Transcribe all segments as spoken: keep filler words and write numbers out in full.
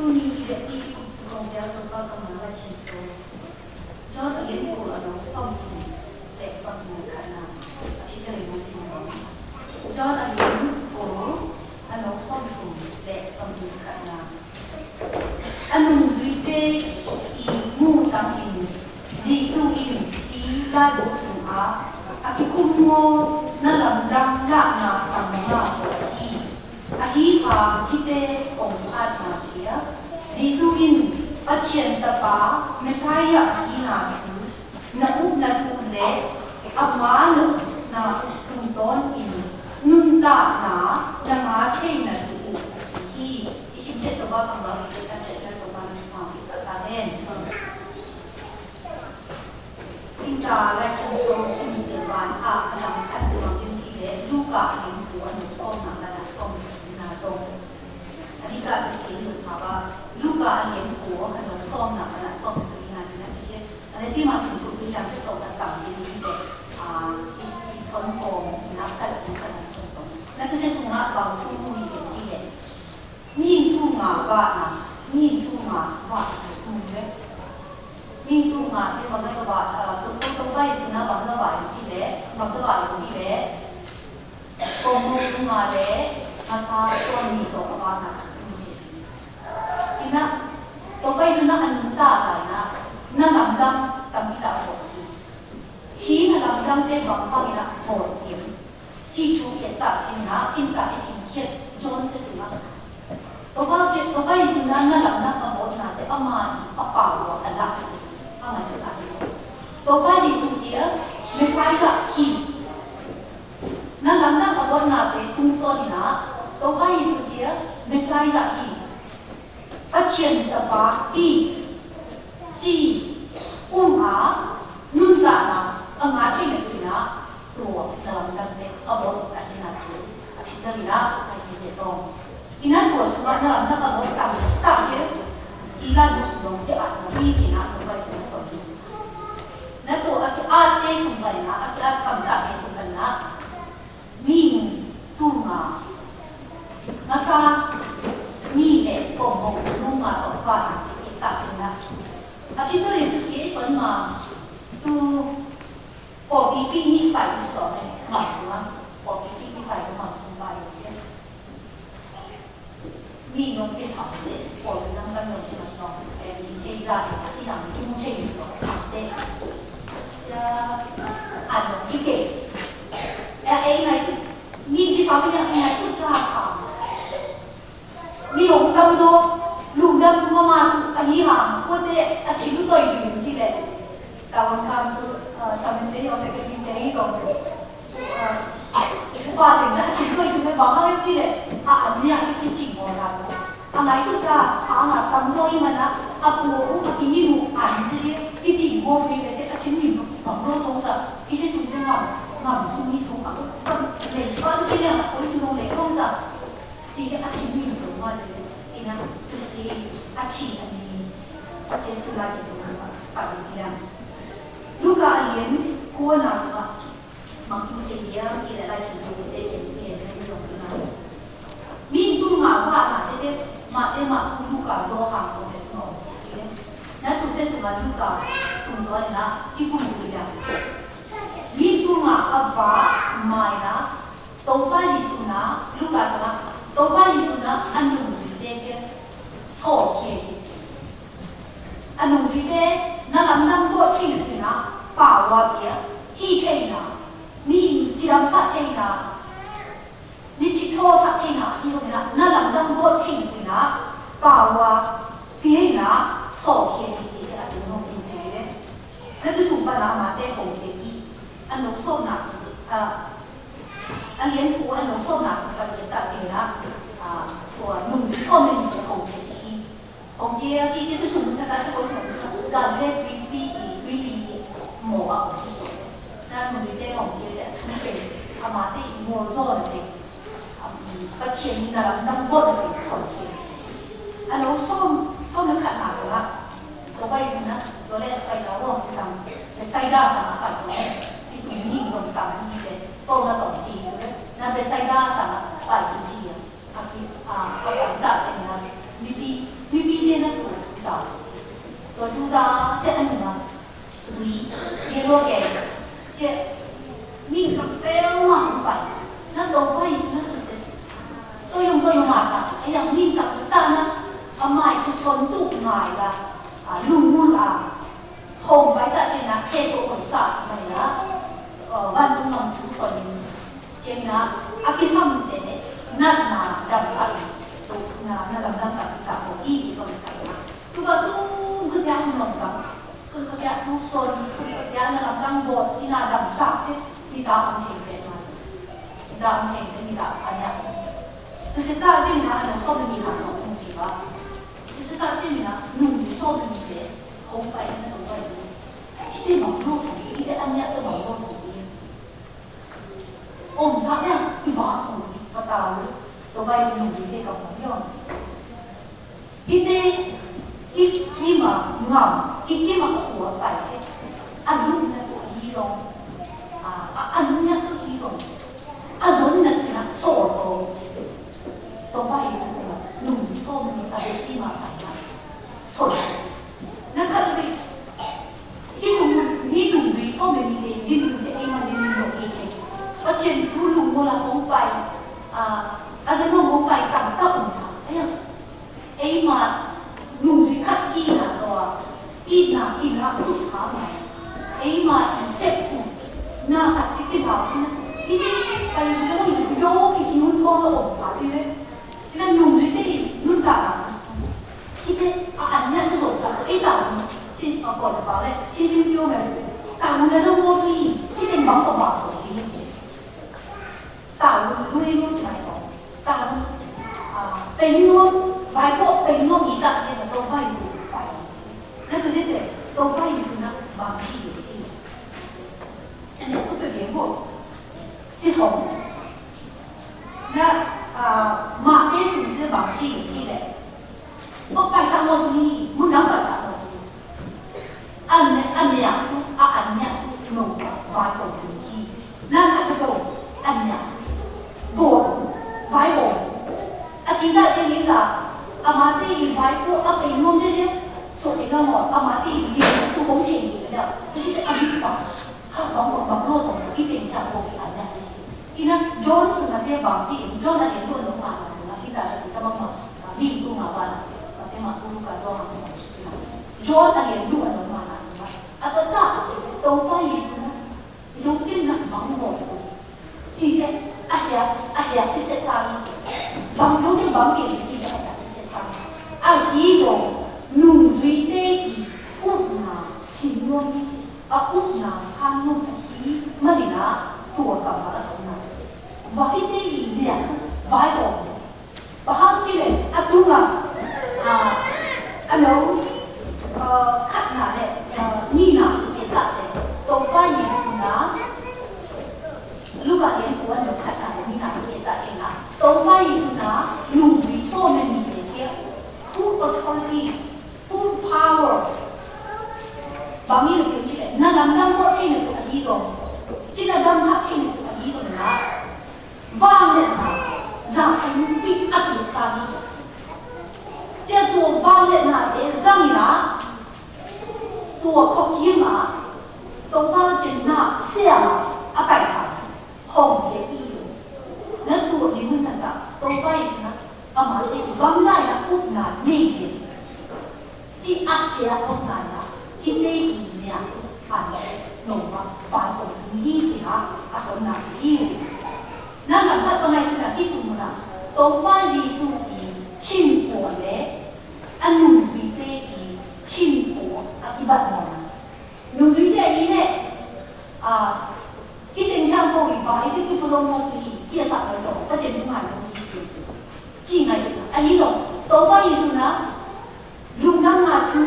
Tuni i bia i i kong tia to pa kong ma la chin to. Jon a liêm ko a nong som thum leh som thum khat na. A phi ka liêm mo sin mo. Jon a liêm ko a nong som thum leh som thum khat na. A nung zui te i mu tang in Jisu in i lai bu sung a a ki kum mo na lam dang la na tang ma ko i. A hi ha hi te ong at ma sia. Jisu in a chien ta pa Messiah hi na tu. Na u na tu le a ma na u na tu ton in nun ta na na ma che na tu u hi. I sim che to ba ka ma ri ke ta che na to ba na ma ki sa ta hen. Tingta lai chang to sim sim ban a a lam khat sim ma bin ki le Luka a lim ku a nu som na na som sim na som. A di ka bi sim nu ka ba Luka a lim ku a nu som na na som sim na na sim. Anai pi ma sin su pi yang se to ka tam pi ni ke. A is is son ko na ka ki ka na son ko. Na ke se su nga ba su mu ni ke ci le. Min tu nga ba na. Min tu nga ba na. Min tu nga se ba na ka ba to to to ba is na ba na ba ci le. Ba na ba ci le. Ko mu tu nga le. Ka sa ko ni to ka ba na ka tu ci. Ina, to bai su na an ta ba na, na lam dang tam ita ko. Hi na lam dang te bang bang ina ko sim. Chi chu ye ta chi na, in ta i sim kiet, John se su na. To bai che, to bai su na, na lam dang a bo na se, ama i, apa wa ta la. Ama chu ta. To bai su sia, Messiah hi. Na lam dang a bo na te, tung to ni na, to bai su sia, Messiah hi. A chien ta pa i ci um a nun ta na a nga chien na tu na tua na lam dang se a bo a chien na tu a chien na ina a chien se tong. Ina tua su na lam dang a bo ta ta se i la du su dong ce a i ci na tu bai su na so ni. Na tua a ci a te su bai na a ci a kam ta te su bai na. Min tu nga. Nga sa ni ne ko mo lu nga to pa na se ke ka tu na. A pi to le tu si e son ma tu ko pi pi ni pa ni sto ne ma su ma ko pi pi ni pa ni ma su pa ni se. Mi nong ke sa te, pô nang kan nong si mas nong, eh, di ke za, si nang tu mu che ni to sa te. Sia, ano, di ke. Eh, eh, ngai tu, mi di sa mi yang ngai tu sa sa. Mi ong tam do, lung dam ma ma tu, a ni ha, ko te, a chi lu to yu, di le. Tawon kam tu, eh, chamen te, o se ke di te, i to. Ơ, ƀă teng na, a chim kơi chim kơi ƀă mă lĕ chi lĕ, a, a, nia, ki, ki chim ƀă na. A, ngai chut ta, sa na, tam dô i mă na, a, ƀu, ƀu, a, ki ni mu, a, ni si si, ki chim ƀă ki lĕ si, a chim ni mu, ƀă dô tong ta, i si sung si ngam, ngam sung ni tong, a, ƀu, ƀu, lĕ, ƀă ki lĕ, a, ƀu sung tong lĕ tong ta. Si si, a chim ni mu tong ma lĕ, i na, si si, a chim a ni, a chim tu la chim tu ma, ƀă ki lĕ. Luka a lien, kua na sa. Mă, ki lea, ki lea, la, shi, ki lea, ki lea, ki lea, ki lea. Min tu ngà, wa, ngà, se, se, Mate, Marku, Luka, Yohan, so, ke, no, shi, ki lea. Na tu se su ngà Luka, tung dua na, ki kum tu lea. Min tu ngà, a wa, mai na, Tôba Yêsu na, Luka su na, Tôba Yêsu na, a nung zui te se, so, ki, ki, ki. A nung zui te, na lam nang bo ching na, pa wa bia, hi ching na. Mi chi lam sa ching na. Mi chi cho sa ching na. Hi na, na lam dang bo ching na. Pa wa pi na. So ki chi chi a tu no pi chi ne. Na tu sung pa na ma te hong chi ki. A nung so na si. A. A lien ku a nung so na si pa lien ta ching na. A. Ko a nung so mi ni hong chi ki. Hong chia ki chia tu sung cha ta cha ko sung cha. Gan le pi pi i pi i mo a ko ki. Na nu ri te hong chia se tu pe. A ma te i mo zo na te. A, pa chia ni na lam dang bo na te so ki. A lo so so na kha na so la. Ko bai na to le bai na wo sang. Le sai da sa na bai to le. Pi sung ni dong ta ni te. To na dong chi. Na le sai da sa na bai chi ya. A ki, a, a, a, da, chang, na, mi pi, mi pi, Tua chu za se ăn ma. Zui, ye lo ke. Se, mĭn kăk peo ma hŭ pai. Na to pai, na to se. To yong to yong ma ta. Ê yang mĭn kăk ta na. A mai chu son tu ngai la. A, lung mul a. Hong pai ta te na, ke to hong sa, mai la. Ơ, ban tung nong chu son. Cheng na, a ki sam te ne. Nat na, dam sa. To, na, na dam dam ta, ta, ko, i, chi son ta na. Tŭ bă sung kơtiak nong sang. Sung kơtiak nong son, sung kơtiak na lam dang bot, chi na dam sak sĭt, ni ta ong cheng pet ma sĭt. Ni ta ong cheng pet, ni ta aniak. Tŭ sĭt ta cheng na, nong son ni na, nong ong chi bă. Tŭ sĭt ta cheng na, nong ni son ni pet, hong pai na tŭ bai. Chi te mong nong, chi te aniak te mong nong. Ôm sa nia, i ba ku, i ba ta lu, tŭ bai nong ni te ka mong yong. Hite, i ki ma ngam, i ki ma khua pai se. A lung na tu i rong. A, a, a lung na tu i rong. A zon na tu na so to. To pai so na, lung so ni a ki ma pai na. So. Na ka be. I lung, ni lung zui so ni de, di lung se e ma di lung no e che. Pa chen tu lung mo la hong pai. A, a zon no hong pai tam ta um ta. Aya. Ê ma, nung zui khăt ki na toa, i na, i na, tu sa ma. Ê ma, i sep tu. Na khăt ti ti na, ti na. I ti, pai, i ti, i ti, i ti, i ti, i ti, i ti, i ti, i ti, i ti, nung zui te, nung ta na. I ti, a, an na tu zô ta, i ta, si, a, ko ta ba le, si, si, ti o me su. Ta, nung na zô mo ti, i ti, bang ko ba ko, i ti. Tao lu lu lu chi nai tong. Tao lu. A, pei lu, vai po pei lu i ta chi na tong vai su vai. Na tu chi te, tong vai su na bang chi yu chi. Ene ku pe bien bo. Chi tong. Na, a, ma te su chi bang chi yu chi le. Ơ, pai sa mô tu ni, mŭn nau pai sa mô tu ni. Ăn ne, ăn ne yă tu, a ăn ne yă tu, nô, bai kông tu ni. Nă khăt tu, ăn ne yă tu. Bôl, bai bôl. A chi ta chi ni ta, a ma te i bai kông, a pe nô che che. Sô te nô mô, a ma te i tu hông che ni ta. Bơ shi te a bi ta. Hă, bang, bang, bang, lô, bang, i teng ta, bang, i an ya, i na, John su na se bang, chi, John a lian lu a nông ma na su na, i ta, chi sa bang ma, a, mi tu ma ba na se, ma te ma ku lu ka John a su na, chi na. John a lian lu a nông ma na su na. A ta ta, chi, tông pa Yêsu na, yông chin na, bang, bang, bang. Chi se, a hia, a hia, si se sa, i chi. Bang, yông chin, bang, bi, chi se, a hia, si se sa. A hi, yông, nung, zui, te, i, up, na, sin, yông, i chi. A ŭp na san nô a hi, ma li na, tua kam ba a song na. Wa hi te i lia, wa i ong. Ba hang chi le, a tu nga, a, a lo, a, khat na le, a, ni na su ke ta te, tong pa Yêsu na, Luka lian kuan lo khat na le, ni na su ke ta te na, tong pa Yêsu na, nung zui so na ni te sia, full authority, full power. Bang ni luk yun chi lĕ, na lam dang bŏ chi ni tu a di zong. Chi na dang sap chi ni tu a di zong na. Vang lĕ na, za khay mung pi a pi sa ni. Chi tua vang lĕ na te zang ni na. Tua khok yim na. Tua vang chi na sia na. A kai sa. Hong che i yu. Na tu ni mun san ta, to bai na, ama te bang zai na up na ni zi. Chi ak ya hong na na, ki te i nia, an no ma, ba ko ni chi na, a son na i zi. Na na ka to ngai na ki su mu na, to bai zi su i, chin ko le, a nung zui te i, chin ko, a ki bat na. Nung zui te i le, a, Ki teng hiam kông i ba i sik tu pơdŏng mông i, chia sẻ ngai dŏ, pă chen tu ngai dŏ i chi. Chi ngai dŏ, a hi dŏ, to ba i su na, lung nang na chu,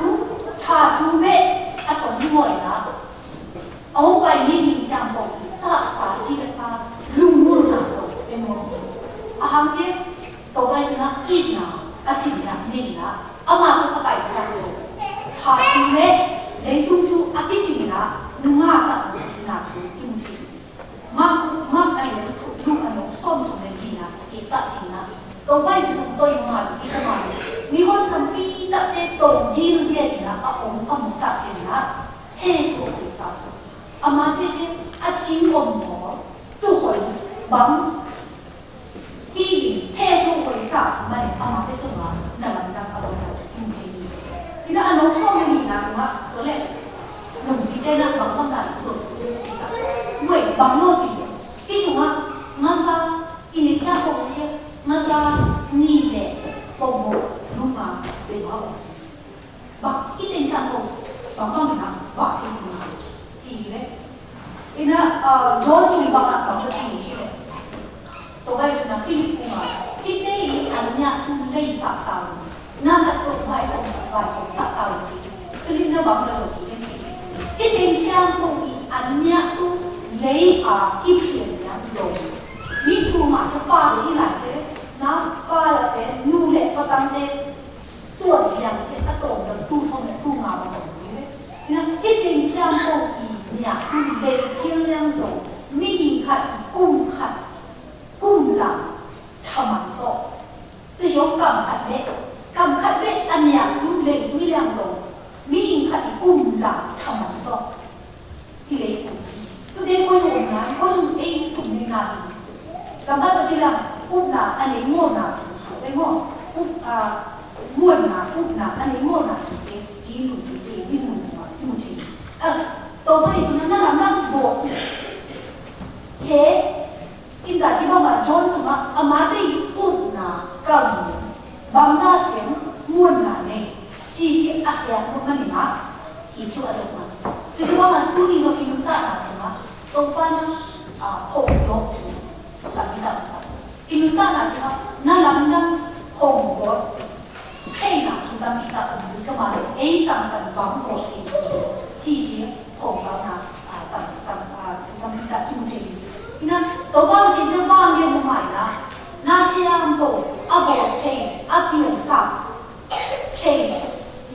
cha chu me, a song ni ngoi na. A hong bai ni ni hiam kông i, ta sa chi ka sa, lung mul na dŏ, te mông. A hang sie, to ba i su na, i na, a chi na, ni na, a ma ko ka bai cha ko. Cha chu me, lei tung chu, a ki chi na, nu nga sa, na chu, i mu chi. Mak, mak a yô, lu a nô, sôm sôm lĕ gina, kê tât china. Tông bai yu tông tôi ma, gina ma. Ni hon kam pi tât tê tông gin dia gina, a ong, a အမၤတ့ၢ်စ့ အစ့အိၣ်မး တူၢ်ဃီ ဘၣ် ဟံၣ် ဟဲစိာ်ဝဲစ့ မ့ၢ်အမၤတ့ၢ်တၢ်မၤ နလၤမတၤ အဝဲဒၣ် မုၢ်က့ၤ ဒီးအနီၢ်စီၤမ့ၢ်နံၤနၤစ့ၢ်ကီး တလဲ နုၤစံတဲနၤ ဘၣ်မၤတၢ် ဒိၣ်ဒိၣ် ဝဲ ဘၣ်နီၢ်က့ၤ ဒ်သိး မၤစၢ် အံၤန့ၣ် တၢ်ပိာ်စ့ မၤစၢ် နံၤလဲၣ် ပိာ်မုၣ် လူၤမၤ ဘဲဘၣ် ဘၣ် ဟံၣ်တ့ၢ်တၢ်ပိာ် ဘၣ်မၤမ့ၢ်နၤ ဘၣ်ထဲန့ၣ် စံးဝဲ အံၤနၤ ယွၤစံးဘၣ်အသး ဘၣ်စံးန့ၣ် စံးဝဲ တဘၣ်ယိၣ်စူၤနၤ ဖံလံးပူၤမး ဟံၣ်တ့ၢ်အံၤ အနံၣ်ညါတူၢ်လ့စးတၢ်အိၣ် နၢ်ဟတ်တိၢ် ဘၣ်အိၣ် ဘၣ်အိၣ်စးတၢ်အိၣ်စံး ဖံလံးပူၤနၢ်ဘၣ်မၤလီၤက့ၤ ဟံၣ်တ့ၢ်တၢ်ပိာ်အံၤ အနံၣ်ညါတူၢ်လ့အါ ဟံၣ်ဖျဲးလၢယွၤ မ့ၢ်တူၢ်မး တပၣ်လၢအံၤလၢ်စ့ နပၣ်လၢတဲ နူလဲၣ် ပတၢ်တဲ တူၢ်လၢယွၤစ့ အတီၢ်လၢတူၢ်စီၤမ့ၢ်တူၢ်ငါဘၣ် ဟံၣ်တ့ၢ်တၢ်ပိာ်အံၤ နံၣ်ညါတူၢ်လ့ ဖျဲးလၢယွၤ မ့ၢ်ယံၤခတ် ကူၣ်ခတ် ကူၣ်လၢ် ထမၢ်တီၢ် တၢ်ယွၤကၢ်ခတ်ဘဲ ကၢ်ခတ်ဘဲ အနံၣ်ညါတူၢ်လ့ တူၢ်လၢယွၤ မ့ၢ်ယံၤခတ် ကူၣ်လၢ် ထမၢ်တီၢ် အံၤလ့ တူၢ်တဲ ကိးယိၣ်နၤ ကိးယိၣ်အ့ၣ် သူၣ်မံနၤ တၢ်ဘၣ်ပစံးလၢ အုၣ်နၤ အလ့ မွၢ်နၤ သူၣ်စူၤ လ့ မွၢ် အုၣ် အ မွၢ်နၤ အုၣ်နၤ အလ့ မွၢ်နၤ သူၣ်စူၤ အံၤ လူၤစူၤ အံၤ လူၤစူၤ အ တီၢ်ဘၣ်အံၤ နၤ နၤ နၤ ဘိး ဟဲ အံၤတၢ်ထံၣ်ဘၣ်မး ယွၤစံးမး အမၤတ့ၢ်အံၤ အုၣ်နၤ ကၢ်မူၤ ဘၣ်မၤတ့ၢ် မွၢ်နၤန့ၣ် စံးစ့အကဲမ့ၢ်န့ၣ်မး ဟံးဆူၣ်အဒိၣ်မး တစံးဘၣ်မး တူၢ်အံၤဒီး အံၤမ့ၢ်တၢ်နၤစံးမး တီၢ်ပှၢ်နၤ အ ဟီၣ်ဒီးဆူၣ် တၢ်မံတၢ် အံၤမ့ၢ်တၢ်နၤစံးမး နလၤမတၤ ဟီၣ်ဒီး ခဲနၤ သူတၢ်မံတၢ်အိၣ်မူ ကမၤလၢ အ့စံတၢ်ဘၣ်မူဘီၣ်ထံး ထံၣ်စ့ ဟီၣ်ဘၣ်နၤ တၢ် တၢ် သူတၢ်မံတၢ်အိၣ်မူထံး န တဘၣ်ထံး တဘၣ်လၢမုၢ်မၤနၤ နၤထံၣ်အဘီၣ် အဘီၣ်ထံး အပၢၢ်စၢ် ထံး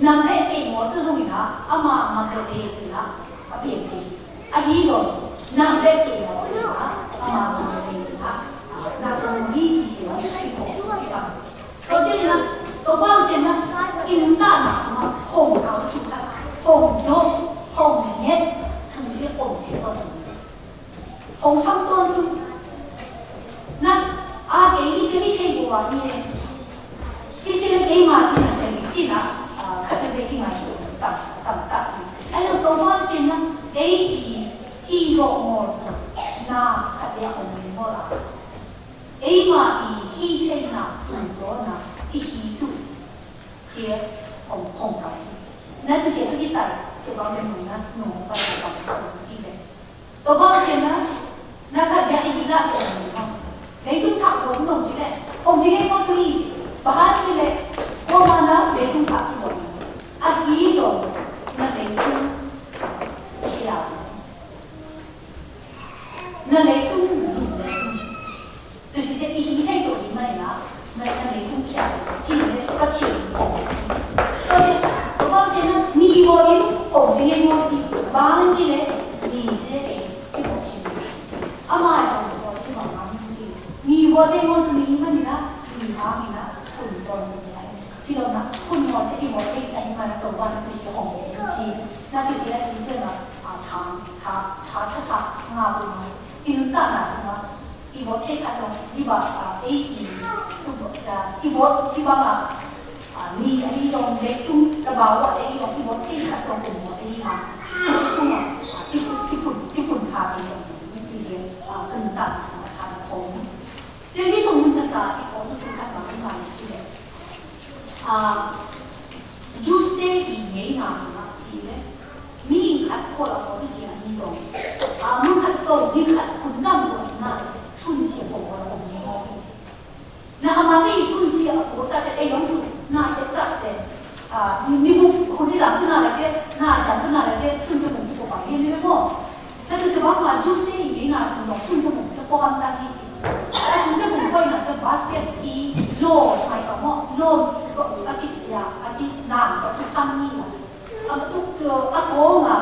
နၤလၢက့ၤမီၤတၢ်စိၤမံၤနၤ အမၤမၤတ့ၢ်တ့ၢ်နၤ အပၢၢ်ထံး အဟံၣ်ဒီး နၤလၢက့ၤမီၤတၢ်စိၤမံၤနၤ အမၤမၤတ့ၢ်တ့ၢ်နၤ နၤ စီၤမံၤ ထံးစ့ အံၤ ပီၣ် အံၤစၢ် ဒီးကဲနၤ တဘၣ်ကဲနၤ အံၤမ့ၢ်တၢ်နၤ ဟီၣ်ကဝ်ထူၣ်ခါ ဟီၣ်ဒိၣ် ဟီၣ်မဲာ် ထူၣ်စ့ ဟီၣ်မဲာ် ဟီၣ်စၢ်တီတူၢ် နၤ အကဲ အံၣ်စရ့လး ထံးဘိဝါန့ၣ် အံၣ်စရ့လး ကဲမၤ အံၣ်စရ့လး ကဲနၤ ခတ်တဘ့ၣ် အံၣ်မၤစူၣ် တၢ် တၢ် တၢ် အံၤ တဘၣ်ကဲနၤ အံၤ အံၤ ဟံၣ်ဒီးမီၤ နၤ ခတ်တဘ့ၣ် အီၣ်မီၤလၢ အံၤမးအံၤ ဟံၣ်ထဲနၤ တူၢ်ဒီးနၤ အံၤဟံၣ်တူၢ် စ့ ဟီၣ် ဟီၣ်ကဝ် နတစ့ အံၣ်စရ့လး စ့ဘၣ်မ့ၢ်မုၢ်နၤ နဘၣ်စ့ဘၣ် စ့ဘၣ် တဘၣ်ကဲနၤ နခတ်ယၤအံၤဂ့ၤဂ့ၤ လ့တူၢ်ထး ကိးနီၢ်ကီၢ်လဲၣ် ဟီၣ်ကီၢ်ကီၢ်တမံၤ ဘၣ်ဟးကီၢ်လဲၣ် ကိးမၤနၤ လ့တူၢ်ထးကီၢ် အဟံၣ်ဒီး နလ့တူၢ် ကဲ နလ့တူၢ် လူၤလ့တူၢ် တစ့ အံၤဟံၣ်ထဲဒိၣ်အံၤမးနၤ န နလ့တူၢ်ကဲ စ့ ပှၤစ့ ဟီၣ် တဘၣ်ကဲနၤ နံၤဘီဒ် ဟီၣ်ကဝ် ဘၣ်ကဲနၤ နံၤစ့ ကဲ ကဲ ဟီၣ်ကဝ် အမၤအံၤ ဟီၣ်ကဝ် စ့ မၤ မၤ နံၤစ့ နံၤဘီဒ် မီၤတူၢ်နံၤမးနၤ နံၤမးမးနၤ ကူၣ်ဒီးနံၤ စံးလီၤနၤ ကူၣ်နီၢ်စ့ အံၤဘီဒ် အံၤမးနၤ တဘၣ်နၤ တစ့ ဟီၣ်ကဝ် စ့ နတစ့ အစ့ စ့နၤ အထါ ထါ ထါ ထါ ထါ ငါပူၤနၤ အံၤနတၢ်နၤစံးမး အံၤဘီထဲခါတီၤ ဒ်ဘၣ် အံၤ အံၤ အံၤဘီ ဒ်ဘၣ် နံၤအံၤဒီး လ့တူၢ် တဘၣ်ဝဲ အံၤဒီး အံၤဘီထဲခါတီၤ ကူၣ်မီၤ အံၤမး ကူၣ်မီၤ ကူၣ် ကူၣ်ထါ အံၤဒီး စံးစ့ ကနတၢ်နၤစံးမး ထါ ထါ စ့ ဒ်သိးမုၢ်စတၢ် အံၤဘီ မုၢ်ထူၣ်ခါ မၤ မၤ စံးလဲၣ် Tuesday အံၤ ယဲနၤစံးမး စံးလဲၣ် မ့ၢ်ခတ်ခိၣ်လီၤ ပှၤဒုးစံး အမံၤစီၤ အမုၢ်ခတ်တိၢ် မ့ၢ်ခတ်ခိၣ် စၢ်မုၢ်နၤ ဆူၣ်စ့ၢ်ကီး ပှၤလီၤ ပှၤမံၤမီၤ ပှၤစံး နအမၤတ့ၢ် ဆူၣ်စ့ၢ်ကီး တၢ်တအဲၣ်ယွၤတူၢ် နစံးတၢ်တဲ မံၤမုၢ်ခိၣ်နံၤလၢ် ပှၤနၤလၢစ့ နစံး ပှၤနၤလၢစ့ ဆူၣ်စ့ၢ်ကီး ပှၤမံၤမီၤ တၢ်ဒုးစံးဘၣ်မး Tuesday အံၤ ယဲနၤစံးဒီး ဆူၣ်စ့ၢ်ကီး စ့ ပှၤဟံၣ်တၢ်ဒ်စံး အဆူၣ်စ့ၢ်ကီး ပှၤနၤစ့ basket အံၤ လီၢ် မၤကမီၤ လီၢ် အကံၣ် အကံၣ် နၤ အကံၣ် တၢ်မံၤလီၤ အမ့ၢ်တူၢ် အကိာ်ငါ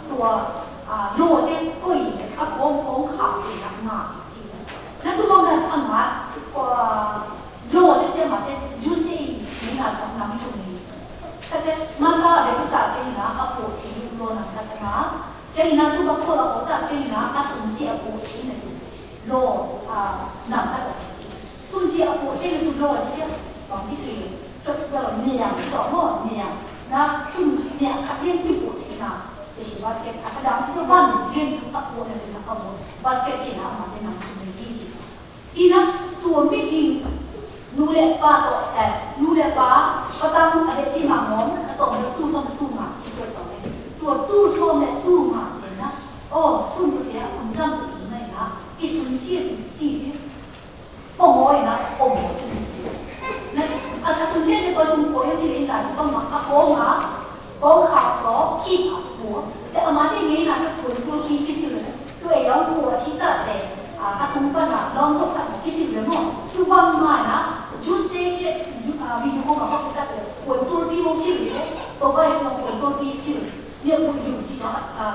တူၢ် အလိၣ်စ့ၢ်ကီး အကိာ် ကိာ်ခါ နၤ နၤ စံး နတူၢ်ဘၣ်နၤ အငါ ကွၢ် လိၣ်စ့ၢ်ကီး မၤတဲ Tuesday အံၤ နၤ နၤ မံၤဆိန့ၣ် တၢ်တဲ မၤစၢ် အဝဲတၢ်စ့ၢ်နၤ Nă tu bă kôl a kôl ta cheng nă, a sun si a kôl cheng nă tu. Lo, a, nă khat a kôl cheng. Sun si a kôl cheng nă tu lo si a, bang si kê, flexible nè yang, si to mo nè yang. Nă sun nè khat yang tu kôl cheng nă. Tê si basket, a kha dang si so ban, yang tu a kôl nă tu nă a kôl. Basket cheng nă, ma nè nă sun nă ki cheng. Ină, tuôm bi ing, nu lĕ pa to, eh, nu lĕ pa, pa tăng a lĕ pi ma mom, a tong lĕ tu sôm tu ma, si tuôm tong lĕ. Tuôm tu sôm lĕ tu ma, ină. Ô, sun tu ya, kum zang tu ină, ină. I sun sia tu, chi sia. Pô mo ină, pô mo tu sia. Nă, a, a sun sia tu, pa sun pô yo chi lĕ ină, chi pô ma, a pô ma. Kong khao to, ki a kua. Tê ama tê ngê na tê kuôn kuôn ki ki siu lê. Tu ê yong kua si ta tê, a, a tung pa na, long to kha ki siu lê mo. Tu bang ma na, jus tê si, ju, a, video ko ma pa ku ta tê, kuôn kuôn ki mo siu lê. To bai song kuôn kuôn ki siu. Nê kuôn yu chi na, a,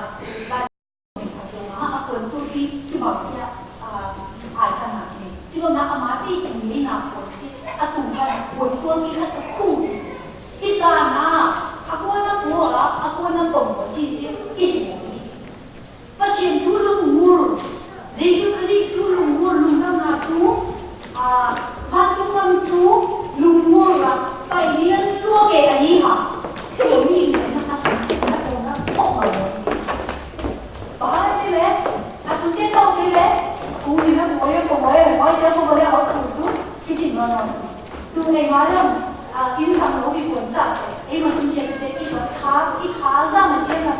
a, a kuôn kuôn ki, ki bang ya, a, a sa na ki. Chi lo na ama tê ngê na kua si, a tung pa na, kuôn kuôn ki a tu ku. Kita na, a kua na kua, a kua na tong kua chi si, ki mo ni. Pachim tu lung mur. Yêsu Krist tu lung mur, lung dam na tu, a, ban tu ngam tu, lung mur la, pai lian lua ke a ni ha. Tu mi na na ka sa na tu na kok ma. Ba ni le, a tu che tau ni le, ku ni na ku ya ko ma ya, ma ya ko ma ya ko tu, ki chi ma na. Tu ne ma ya, a, in sa no bi kuan ta, e ma sun che te ki sa ta, ki ta za na che na.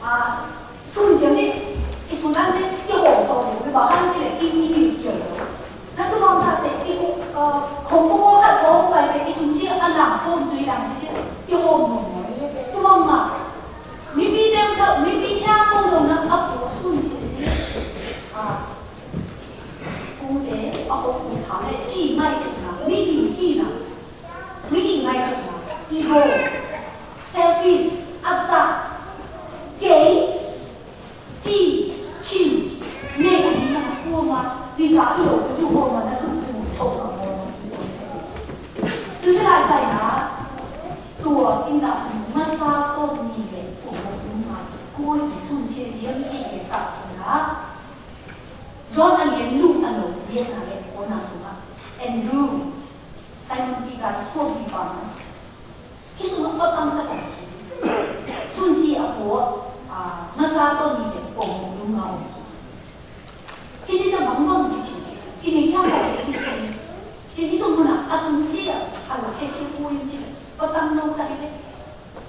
A, sun jia si, i sun an si, i hong tong yu, i ba han si le, i, i, i kiao yu. Na tu bang ta te, i, ơ, hong kong khat kong bai te, i sun si, a nang kong tui nang si si, i hong mong mong, tu bang ma. Mi bi tem ka, mi bi kia kong dong na, a pu sun si si. A, kong te, a hong kong ta le, chi mai si na, mi ki ki na. Wi ngai suk ma, ego, selfish, ata, gay, chi, chi, ne ka ni na kua ma, ni ka io ku tu kua ma na suk suk to ma mo. Tu se lai tai na, tua in da ma sa to ni le, kua ma tu ma si, kua i sun se yem chi ke ta si na. John a lien lu a lo, lien a le, ona suk ma. Andrew, Simon Peter, Simon Peter. Hi sung a pang sa kong si. Sun si a po, a, na sa to ni te pong lu ngau. Hi si sa bang bang ki chi. Hi ni kia kong si hi si. Hi hi sung na, a sun si a, a la ke si po yin ki. Pa tang nau ka ni le.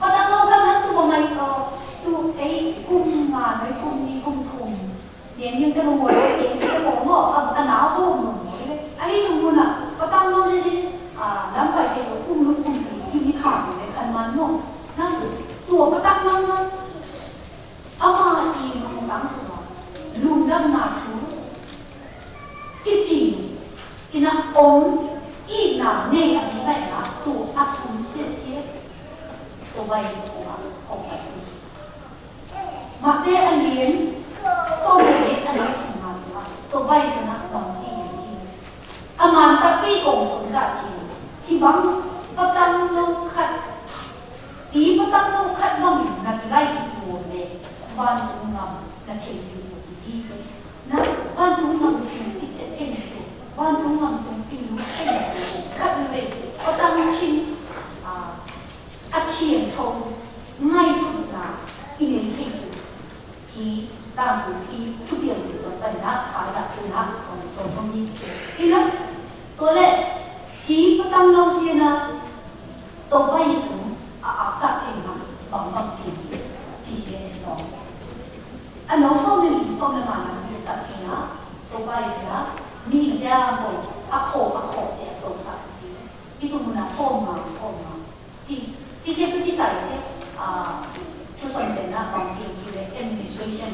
Pa tang nau ka na tu bang ai, a, tu ei kum ma, ei kum ni, kum kum. Nien yin te mô mô lo, yin te mô mô, a, a nau hô mô mô le. A hi sung mô na, pa tang nau si si, a, lam pai te lo, kum lu kum si, ki ni pha le, kan man mô. Na, tua pa tang nau na. A ma i mô tang su ma. Lum dam na chu. Ki chi. I na om, i na ne, a ni bai na, tua a sum sie sie. Tua bai su ma, hô bai. Mate a lien, sô lien a lien sung ma sung ma, to bai sung ma bang chi yin chi. A man ta pi kong sung ta chi. Hi bang, pa tang nau khat. Pi pa tang nau khat bang, na ki lai ki kuôn le. Ban sung ngam, na cheng ki kuôn ki ki. Na, ban sung ngam sung ki cheng cheng ki. Ban sung ngam sung ki lu cheng ki. Khat le, pa tang ching, a, A chiên thâu, ngay sụp na, i nên chêng tu. Hi, đang tu hi, tu biên tu, tu bần na, khá là tu na, còn, còn không đi. Hi na, tu lệ, hi, pa tăng nông siê na, tu bay sụp, a, a, tạp chêng na, bằng bằng kiên, chi siê nông. A, nông sông nên đi, sông nên mà, na, siê tạp chêng na, tu bay siê na, mi đa mô, a khổ, a khổ, đa tu sa. Hi tu mô na, sông na, sông na. Chi, chi siê kơ chi sai siê, a, chu son ten na, bang siê kơ administration.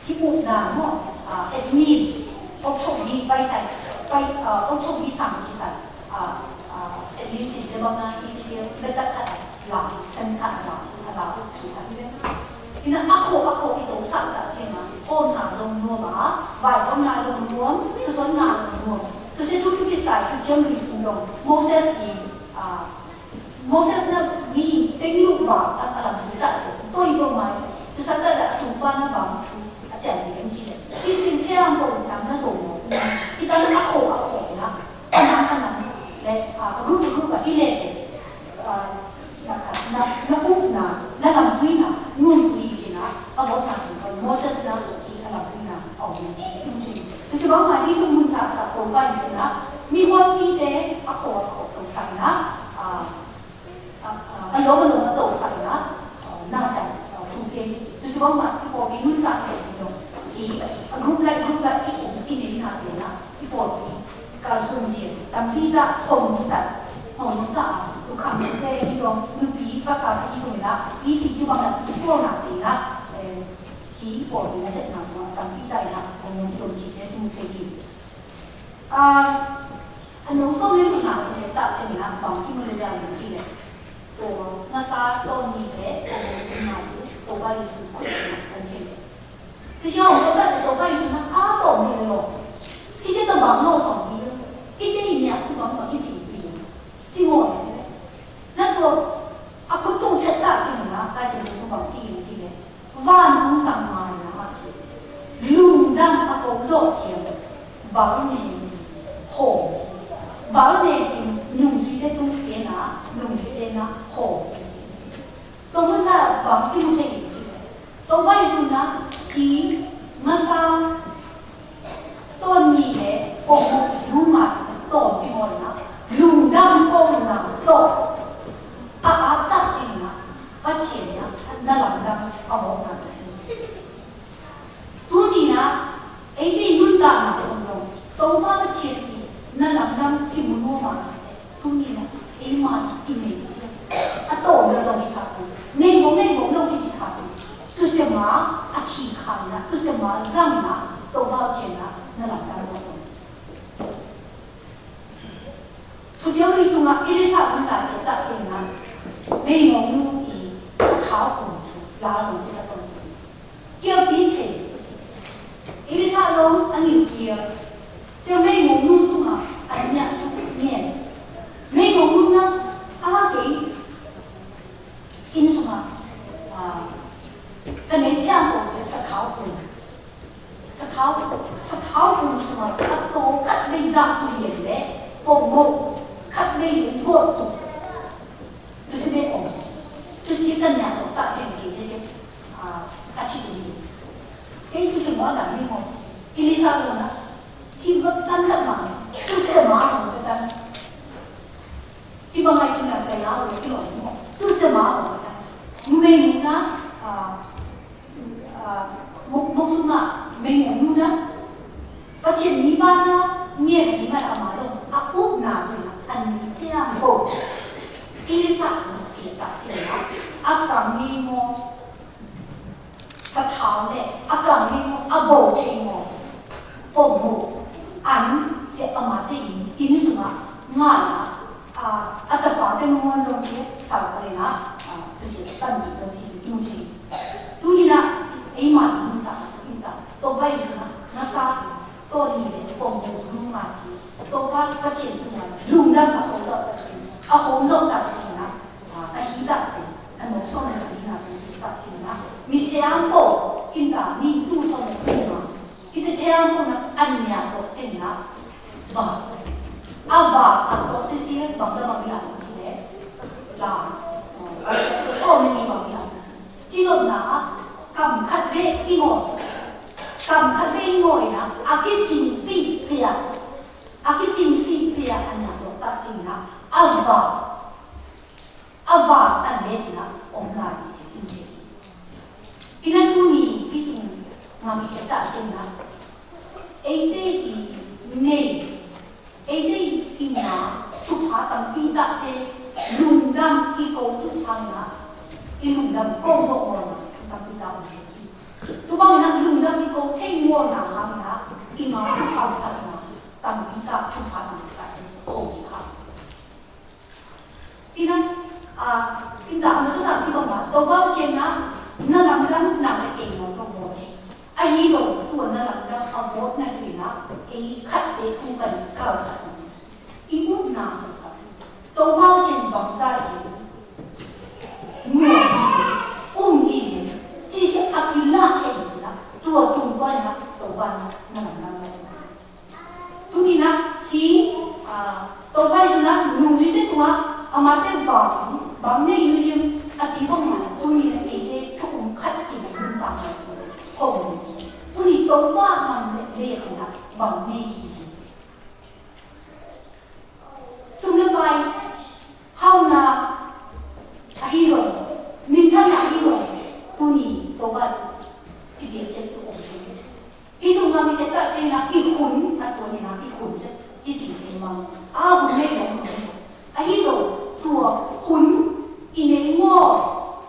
Chi mô na mô, a, admin, ôk chông đi, bai sai, bai, a, ôk chông đi sang chi sai, a, a, admin chi te bang na, chi siê, mê ta kha, la, sen kha, la, la, ôk chu sai, đi. Ina a khô, a khô, i tô sa ta chi na, ôn na dong nuôm a, bai ôn na dong nuôm, chu son na dong nuôm. Chu siê chu chu chi sai, chu chiêm đi sung dong, Moses đi, a, Moses na mi teng lu wa ta ta lam ta to i bo mai. Bana bang chu a chang ni em chi le. I ting chang ko na na to mo. I ta na ko a ko na. Ana ana le a group group a i le. A na na na u na na lam ui na nun ui chi na. A bo na ko Moses na i a lam ui na. Ong ni chi tung chi. Tui si bang ma i tung mun ta ta to bai chi na. Ni wan i te a ko a ko to sa na. A A, a, a lom a lom a tô sai na, a, na sai, a, chu ke, tui si bang ma, i pô pi nun ta ke, i, a, group lai, group lai, i, i, i nin na ke na, i pô pi, ka sun ji, tam pi ta, hong sa, hong sa, tu kham te, i zong, nu pi, pa sa, i zong na, i si ju bang na, i pô na ke na, e, i pô pi na set na, zong, tam pi ta na, hong, hong, hong, si se, tu ke ki. A, a nông sông lê mă ngă sông lê ta chê mă ngă bang ki mă lê lê a mă chê lê. Tô ngă sa tô ni lê, tô ni ngă sông, tô ba Yêsu Krist ngă bang chê lê. Tơ chê ong tô ta tô ba Yêsu ngă a tô ni lê lô. Ki chê tô bang nô thong ni lê. Ki tê ni a ku bang bang ki chê ni lê. Chê ngô lê lê. Nă tô a ku tung thê ta chê mă ngă, ta chê mă ngă bang chê ni chê lê. Van tung sang mai na ma che. Lung dang a kông zô chiang. Bal ne ho. Bal ne nung zui te tung te na, nung zui te na ho. Tông mưn sa bang tung te. Tông bai tung na ki ma sa. Tô ni lê, kông mô lu ma sa tô chi mô na, lung dang kông na tô. A a ta chi na, a chi na, na lam dang a mô na tô. Tu ni na, ê ni nun dang na tô mô. Tô ma a chi na, na lam dang i mô mô ma. Tui nina, ê ma, i nê sia. A tô na zong i thatu. Nê bông, nê bông, nô ki chi thatu. Tu se ma, a chi kha na, tu se ma, zang na, tô bao chen na, na lam dang bao zong. Thu chiang ri sung a, i li sa bun na, i ta chen na. Mê ngong nu i, sa thao kung chu, la zong i sa tong. Kiơ pi thê. Ê li sa lông a ngiu kiơ. Siêu mê ngô nu tung a, a ngiă tung ngiên. Mê ngô nu na, a kê. In sung a, a, kơ nê chiang kô siêu sa thao kung. Sa thao, sa thao kung sung a, a tô khăt mê zang tu yên lê, kông ngô, khăt mê yên ngô tu. Lu si mê kông. Lu si kơ ngiă kông ta chê kê chê chê. A, a chi tu ni. Ê, tu se mô na mi mô. I li sa lông na. Ki bơ̆ tăn khăt ma. Tu se ma mô bơ̆ tăn. Ki bơ̆ mai ki na ka ya lông ki lông mô. Tu se ma mô bơ̆ tăn. Mê mô na, a, a, mô, mô su ma. Mê mô nu na. Bơ̆ chê ni ba na. Ngiê ni ma a ma lông. A ŭp na ni na. Ăn ni chê a mô. I li sa lông ki ta chê na. A ka mi mô. Sa thao lĕ, a kang ni mô, a bô chê mô, pô mô, ăn, sĕ a ma tê in, in sung a, ngă na, a, a ta pa tê mô mô zong sĕ, sa kare na, a, tu sĕ, tan ji zong sĕ, tu chê. Tu ni na, ê ma in ta, in ta, tô bai sung a, na sa, tô ni lĕ, pô mô, lu ma sĕ, tô pa, pa chê tu na, lu na ma tô tô pa chê, a hom zong ta chê na, a, a hi ta tê. Ăn mô sô nê sa i na sô i ta chê na. Mi chê ang pô, in ta, mi tu sô nê tu na. I ta chê ang pô na, ăn nia sô chê na. Wa. A wa, a tô chê chê, bang da bang ya chê nê. La. Sô nê ni bang ya. Chê nô na, kam khăt lê i ngô. Kam khăt lê i ngô i na, a ki ching pi pia. A ki ching pi pia, ăn nia sô ta chê na. A wa. A wa ăn lĕ na, ôm na ji si kin chê. I na tu ni, i sung, ngă mi ta chê na. Ê tê i nê. Ê tê i na, chu pha tam pi ta tê, lung dam i kô tu sang na. I lung dam kô zô mô na, chu tam pi ta ôm chê si. Tu bang na lung dam i kô tê mô na, hang na, i ma chu pha ta na, tam pi ta, chu pha tam pi ta tê, kô ji kha. Tina, a, tina, a, masa sa ti bang ba, tô bao chê na, na lam dang, na la e no, tô bao chê. A yi do, tu na lam dang, a bao na tu na, e khăt e tu kan, kal khăt. I u na tu khăt. Tô bao chê bang sa chê. Mu yi, um yi, chi si a ki la chê. เมฆนะ บางเมฆจริงๆ Sum lĕ pai, hao na, a hiro, mĭn chăn a hiro, tu ni, tô băt, i biă chĕp tu ong chĕp. I sum na mi chĕp ta chĕp na, i khun, a tu ni na, i khun chĕp, i ching chĕp mang. A bun mê dong mê. A hiro, tua, khun, i nê ngô,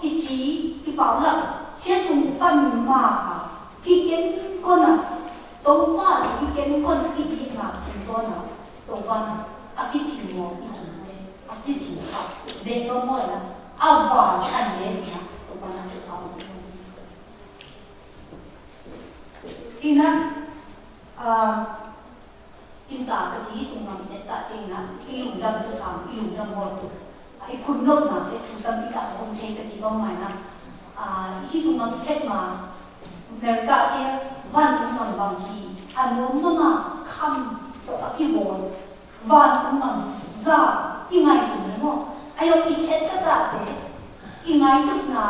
i chi, i pao lăp, chĕp tung păn ma a, ki ken kô na, tô băt, ki ken kô na, i bi na, ken kô na. Tô băt a ki ching mô i hong ne, a ki ching sa, be kô mô na, a wa a ne na, tô băt a tô băt. Ina, a, in ta ka chi sum ngam chĕp ta chi na, i lung dam tô sam, i lung dam mô tô. A i phun nôk na, se chu dam i ka hong chĕp ka chi bang mai na. A, i sum ngam chĕp ma, America se, wan ngam bang ki, a nôm ma ma, kham, tô a ki won. Wan tung măng, za, i ngai sŭt nă mô. Ayŏng i chĕt ta tate, i ngai sŭt nă,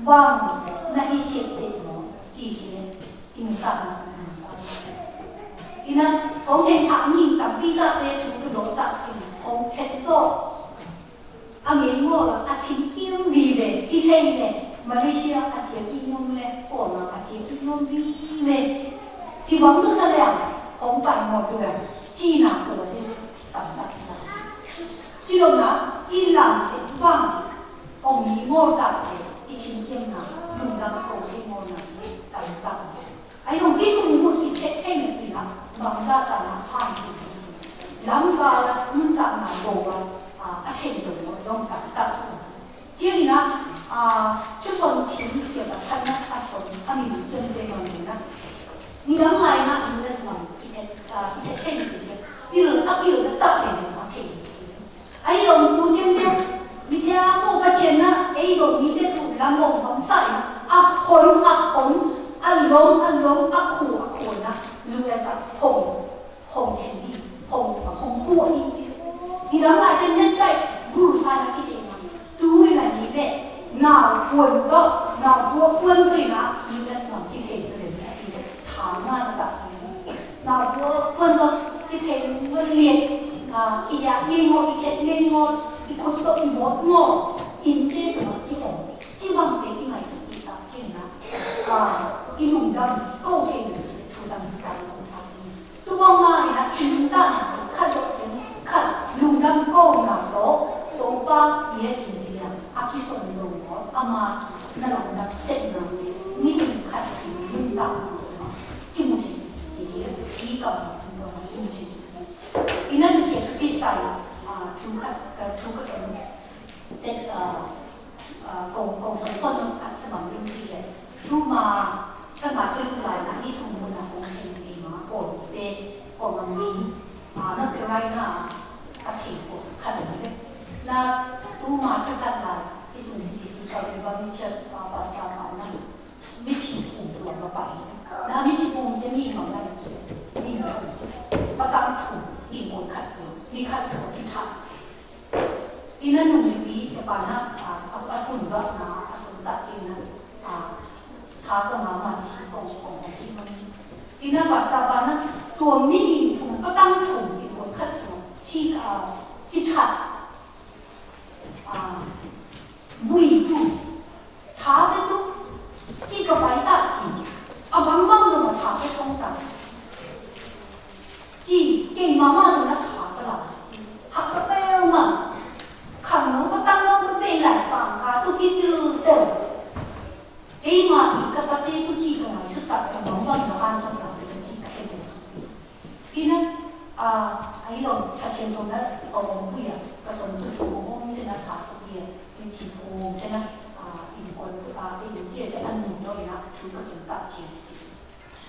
wang nă i siet te mô, chi siet, i mô ta nă sŭt nă sa. Ină, hong chĕng chă nyi ta, pi tate, chu kơ dŏ ta, chi hong chĕt so. A nge mô la, a chim kim vi ve, i thei le, Malaysia, a chia ki nhôm le, pô la, a chia ki nhôm vi ve. Ti wang tu sa le, hong pai mô tu le, chi nă, pô la si. Tăm tăm sa. Chi lŏm nă, i lam te bang, ong ni mô ta te, i chim kiăng nă, lŭng lam kông si mô nă si, tăm tăm. Ayŏng ti kung mŭt i chĕt hên ti nă, bang za ta nă, han si. Lam ba la, mŭn ta nă, bo ba, a, a chên dong, dong ta, ta. Chia ni nă, a, chu son chin, chia ta, ta nă, a son, a mi chên te ma ni nă. Ni dang lai nă, ni nă sman, i chĕt, a, i chĕt hên ti chia. Bil, a bil, ta te nă, a chên. Ayŏng tu chên chên, mi thia mô pa chên nă, ê dong mi te tu lam mông bang sai nă, a hon, a hon, a lông, a lông, a khu, a khu nă, lu ê sa hông, hông thên đi, hông, hông khu đi. Đi lam lai chên nĕt kai, gu sai nă ki chên nă, tu nă ni nĕt, nao kuôn đô, nao kuôn kuôn tu nă, ni nă snom ki thên tu nă, chi chên, thang nă ta. Nao bua kuôn tŏ, i thei mơ liet, a, i ya i ngô, i chĕt ngê ngô, i kut tŏ i môt ngô, in chê tŭ mă chi ong, chi wang te i ngai tŭ i ta chên nă, a, i lung dam, kô chên nă, chu dam dam kô ta chên. Tu wang ngai nă, chên dam, khăt dŏ chên, khăt, lung dam kô nă dŏ, tŏ pa, ye i ya, a ki son dŏ môt, a ma, nă lung dam sĕt nă, ni i khăt chên, lung dam nă sŭ mă. Ki mŭ chên, chi chi, ki kăm, ki mŭ chên. Ină tu chi, pi sai, a, chu khăt, a, chu khăt sŏn. Tết, a, a, kông, kông sŏn sŏn nă khăt sa bang rin chi kĕ. Tu ma, chăn ma chăn tu lai nă, i sum mŭn nă kông sên ti ma, kông te, kông ma mi, a, nă kơ rai nă, a, ki kông khăt nă. Nă, tu ma chăn khăt lai, i sum si ki si kă, ki bang mi chăn, a, pasta ma nă. Mi chi pung tuan ma pai. Nă mi chi pung se mi ma nă mi chi. Mi pung. Pa tang pung. Mi pung khăt su. Mi khăt pung ki cha. Ină nung mi pi se pa nă, a, a, a pung dŏ nă, a sum ta chi nă, a, tha kơ ma ma chi kông kông kông ki ma. Ină pasta pa nă, tuan mi mi pung, pa tang pung, mi pung khăt su. Chi, a, ki cha. A, bui tu, tha pe tu, chi ka pai ta chi, a bang bang lo ma tha pe tong ta. Chi, kei ma ma lo na tha pe la chi, hak sa pe ma, khang nong pa tang nong pa pe lai sang ka tu ki tu tu. Kei ma i ka ta te tu chi ka ma su ta ka bang bang lo han tong ta tu chi ka he tu. Pi nă, a, a i lŏng, ka chên tong nă, ong ong bui a, ka sŏn tu chu ong ong sên nă tha tu bui a, mi chi ong sên nă, a, in kuôn, a, in chia sên ăn nung dŏ nă, chu ka sŏn ta chi chi.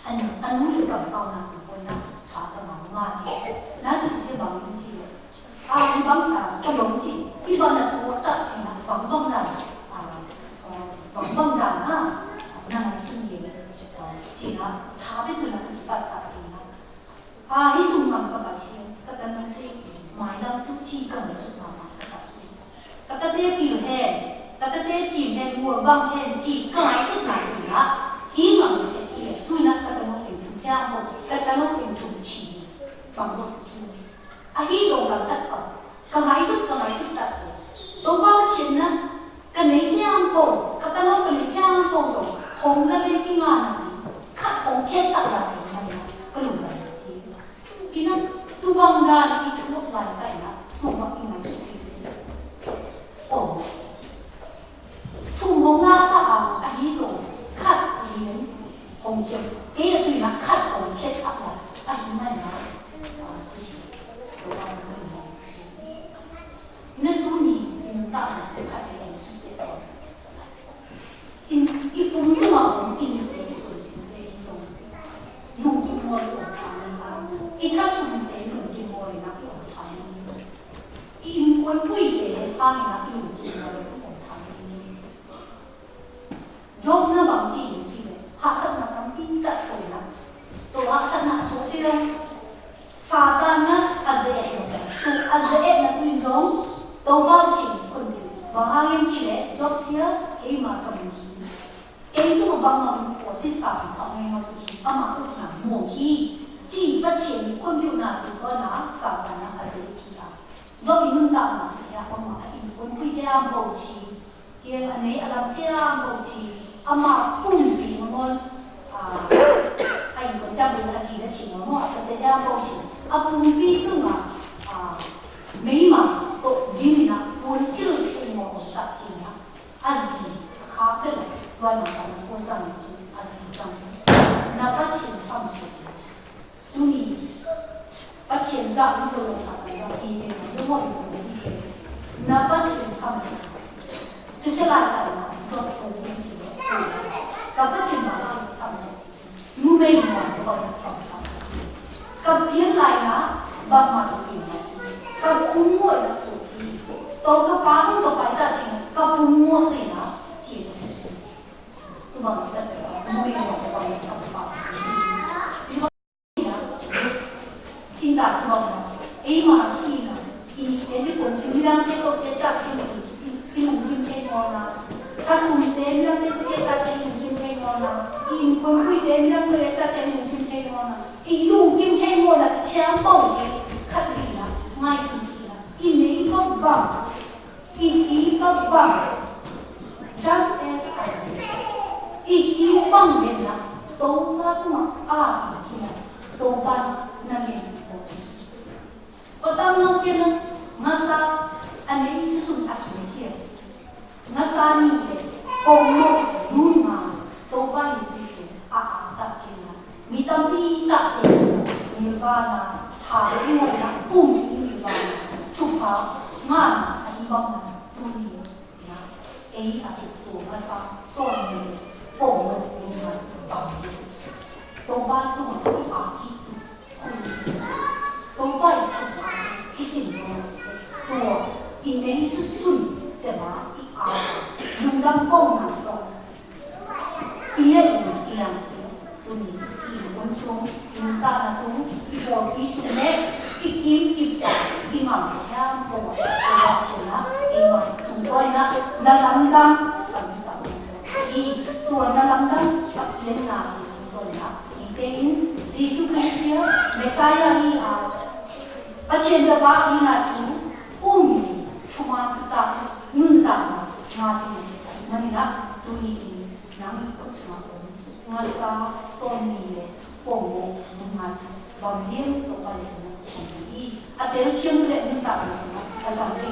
Ăn, ăn nung i kam pao nă, tu kuôn nă, tha ka ma ma chi. Nă, tu si sên bang in chi. A, i bang, a, ka lŏng chi, i bang nă tu ta chi nă, bang bang nă, a, a, bang bang nă, a, nă, nă, sên ye, a, chi nă, tha bê tu nă, ka chi pa ta chi nă. A, i sum ngam ka bai si, ka ta nong te, mai lam tu chi ka mai sum ngam ka bai si. Ka ta te ki hen, ka ta te chi hen, mur bang hen chi, ka mai sum ngam tu ya. Hi ngam te ki, tu na ka ta nong te chu kya mo, ka Ê tui na khat kong khe chak la. A hi na na. Ina tuni in ta na se khat ê ki te. In i pum tu ma pum in i te i pum sin te i song. Lung ki mo i pum ta ni ta. I ta sum te lung ki mo i na i pum ta ni. I in kuan pui te ha i na i lung ki mo i pum ta ni. Yôp na bang ci ci lĕ, haksat na tăm pi ta thôi na. Tô haksat na thôi sih dong. Satan na a dễ. Tô a dễ na tui dong. Tô bang ci kun pi. Bang hangin ci lĕ, Yôp sia, ê ma tăm ci. Ê tô bang ma ko ti sa pi ka ngai ma tu ci, ama tu na mo ci. Ci bác sĩ kun yu na tu ko na Satan na a dễ ci a. Yôp i nun ta ma ci a ko ma a in kun pi ya mo ci. Cie a nê a lam cie a ngô ci, a ma pum pi ngôn, a, a i kon jam pi a ci a ci ngôn, a te a ngô ci, a pum pi tung a, a, mei ma, to jin na, pun cil cie ngôn, ta ci na, a zi, a ka pe la, wan na ka na ko sang ci, a zi sang, na pa ci sang ci. Tuni, bác sĩ dă lu lu sa ka dă i ke, lu mo i ke. Na bác sĩ sam si. Tu se la ta na, to to ni si. Ka bác sĩ ma sam si. Mu me ni ma ko ba sam si. Ka pien lai na, ba ma si. Ka ku mo la so ki. To ka pa ko ka pa ta si. Ka pu mo si na, si. Tu ba ta sa. Mu me ni ma ko ba sam si. Inda ci bang na, ê ma ki na, ini ê ni kon si mi dang te ko ke ta ke ni, i lung kim ke ko na. Ka sum te mi dang te ko ke ta ke lung kim ke ko na. I kon kui te mi dang te ke ta ke lung kim ke ko na. I lung kim ke ko na, ciang bau si, kat ni na, ngai sum si na. I ni ko bang. I ki bang bang. Just as I am. I ki bang bang na. Tôba kuma a i ki na. Tôba na ni. Ko tam no sia na. Ngasa ane i susun asun sia. Ngasa ni le. Komo numa. Tôba i susun. A a ta sia na. Mi tam pi ta te, nirvana, tha ri mo na, pum i nirvana, chupa, ngan, a hi bang na, tuni, na, ei a tu, tu, a sa, ton, pom, ni, na, bang, to ba, tu, i a, ki, tu, ku, to ba, i, chupa, ki, sin, tu, i, nei, su, sun, te, ba, i, a, nung, dang, kong, na, ton, Pi yơh i yang sing, tuni, i ƀun sung, i mta na sung, i ƀon i sung ne, i kim i pa, i mam, i chang, ƀon, i ƀon sung na, i mam, sung koi na, na lam dang, i tua na lam dang, i tua na, i tua na, i te in, Jisu Krist, Messiah i a, pa chen da ba i na chu, um, chuma ta, nun ta, na, na chi, na ni na, tuni i. Nang i kut suma kut. Ngasa, toni le, pongo, bungas, bangzien, to pali suma, i, a tel siam le, mun ta pali suma, a zang le,